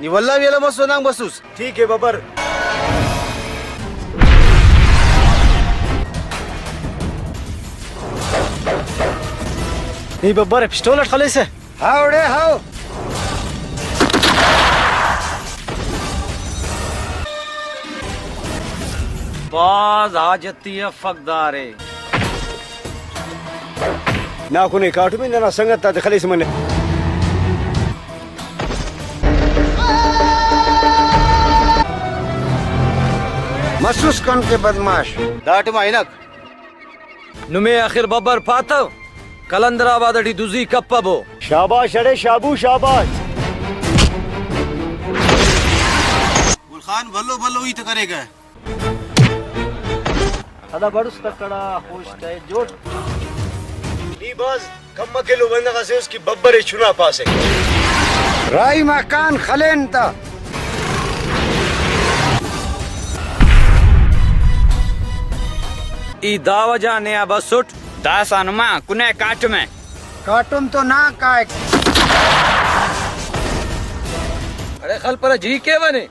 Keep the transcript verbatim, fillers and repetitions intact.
ای ولدا ویلا مس ودانگ بسوس۔ ٹھیک ہے ببر۔ ای ببر پسٹول اٹ خلیسہ۔ ہاوڑے ہاو۔ بھاز حاجتی افک دارے۔ نا کنے کاٹمی ننا سنگت آتے خلیس منے۔ مسوس کن کے بدماش۔ دا ٹائم آ ہنک۔ نمے آخر ببر پاتو، قلندر آباد ٹی دزی کپبو۔ شاباش اڑے شابو، شاباش۔ گل خان بھلو بھلو ہیت کریکہ۔ ادا بڑس تکڑا خوش ٹائٹ جوڑ۔ نی بھاز کمک ایلو بندغ اسے اس کہ ببر ئے چنا پاسے۔ راہی ما کان خلین تا۔ ای دا وجہ نے آ بسٹ۔ داسہ نما کنے کاٹمہ۔ کاٹم تو نا کائک۔ اڑے خل پر جی کے بنے۔